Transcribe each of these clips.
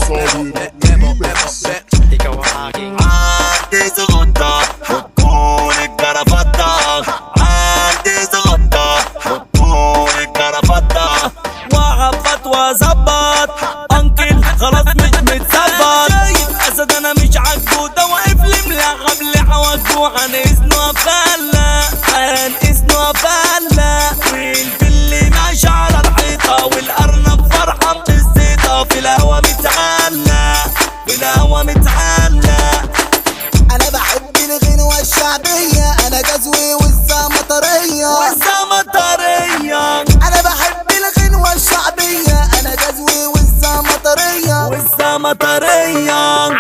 صابر ريميكس. Ikaw ang aking عندي زغطة وتكون الكرافتة، عندي زغطة وتكون الكرافتة، وعبط وظبط انكل خلاص مش متظبط. شايف اسد انا مش عاجبه، ده واقف لي ملعب لي حواجبه. عن اذنه افلق، عن اذنه افلق. والفل ماشي على الحيطة والارنب فرحان بالزيطه، في الهوا متعلق، في الهوا متعلق. انا بحب الغنوة الشعبية، انا جزوي والزمطرية، والزمطريه. انا بحب الغنوة الشعبية، انا جزوي والزمطرية، والزمطرية.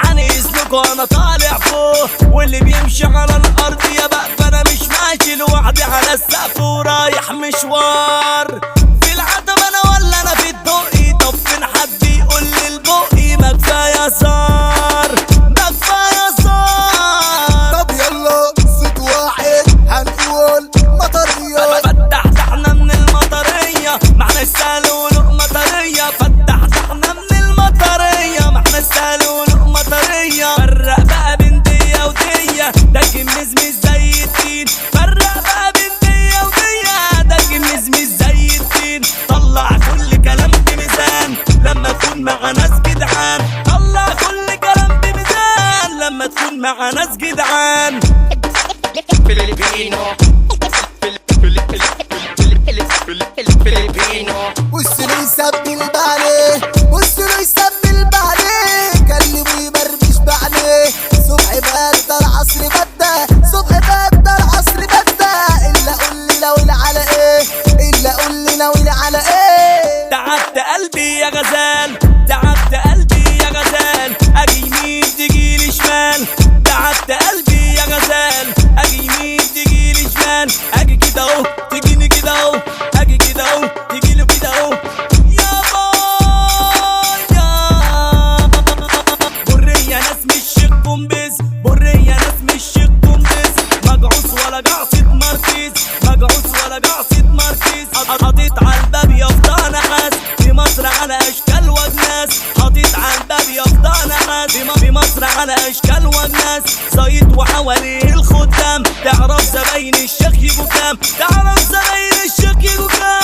عن اذنكوا انا طالع فوق، واللي بيمشي على الارض يا بقى، فانا مش ماشي لوحدي على السقف ورايح مشوار. في العتبة انا ولا انا في الدقي؟ طب فين حد يقول لي البقي؟ ما كفاية صار، ما كفاية صار. طب يلا صوت واحد هنقول مطرية. فتح احنا من المطرية، ما احنا السهل ولقمة طرية. فتح احنا من المطرية، ما احنا السهل ولقمة طرية. فرق بقى بين دية ودية، ده مزمز زي التين. فرق بقى بين دية ودية، ده مزمز زي التين. طلع كل كلام بميزان لما تكون مع ناس جدعان، طلع كل كلام بميزان لما تكون مع ناس جدعان. Filipino Filipino. بص له يسبل بعليه، بص له يسبل بعليه، كلمة يبربش بعليه. صبح بدل عصر بدأ، صبح بدل عصر بدأ. الا قول لي ناوي على ايه، الا قول لي ناوي على ايه. تعبت قلبي يا غزال، تعبت قلبي يا غزال، اجي يمين تجيلي شمال. تعبت قلبي يا غزال، اجي يمين تجيلي شمال. اجي كده اهو تجيني كده اهو، اجي كده اهو تجيلي كده اهو. يا باي يا برية ناس مش شيخ قنبز، برية ناس مش شيخ قنبز. مجعوس ولا جعصة ماركيز، مجعوس ولا جعصة ماركيز. حاطط على الباب يافطة نحاس، في مصر على اشكال واجناس. حاطط على الباب يافطة نحاس، في مصر على اشكال واجناس. زيط وحواليه الخدام، تعرف زباين الشيخ يجوا كام، تعرف زباين الشيخ يجوا كام.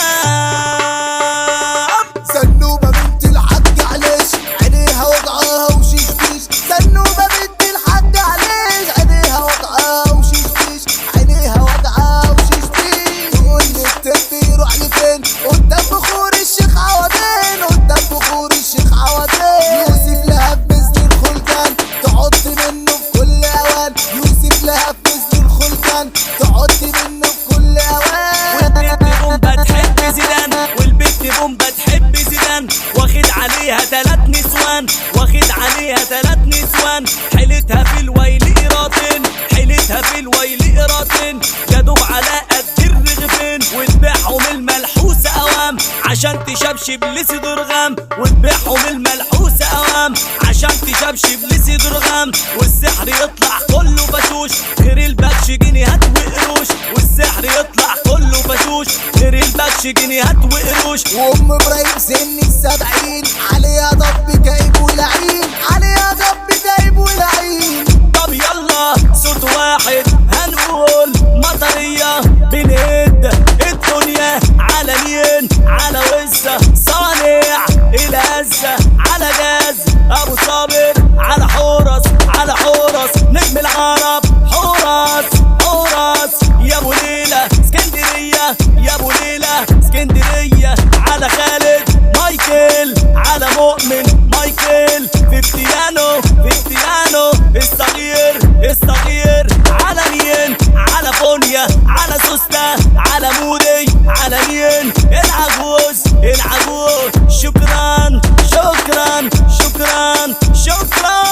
زنوبة بنت الحاج عليش، عينيها وجعاها وشيش فيش. زنوبة بنت الحاج عليش، عينيها وجعاها وشيش فيش، عينيها وجعاها وشيش فيش. تقول لي الطب يروح لفين؟ قدام بخور الشيخ عوضين، قدام بخور الشيخ عوضين. يوسف لهب مثل الخلجان، تحط منه في كل اوان. يوسف لهب مثل الخلجان، تحط منه في كل اوان. والبنت بومبا تحب زيدان، والبنت بومبا تحب زيدان. واخد عليها 3 نسوان، واخد عليها 3 نسوان. حيلتها في الويل قيراطين، حيلتها في الويل قيراطين. يا دوب على قد الرغيفين، وتبيعهم الملحوسة اوام عشان تشبشب لصدر غام. وتبيعهم الملحوسة اوام عشان تشبشب لصدر غام. والسحر يطلع كله بشوش، غير البكش جنيهات وقروش. والسحر يطلع كله بشوش، غير البكش جنيهات وقروش. وام ابراهيم سن 70، عليها ضب كئيب ولعين، عليها ضب كئيب ولعين. طب يلا صوت واحد هنقول مطرية. بنهد الدنيا على مين؟ على وزة صانع الهزة، على جاز ابو صابر، على حورس، على حورس نجم العرب. حورس حورس يا ابو ليلى اسكندرية، يا ابو ليلى اسكندرية. على خالد مايكل، على مؤمن مايكل، في بتيانو، في بتيانو الصغير، الصغير. على مين؟ على فونيا، على سوستا، على مودي، على مين؟ العجوز، العجوز. شكرا شكرا شكرا شكرا.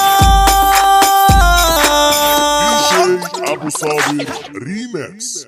ابو صابر ريميكس.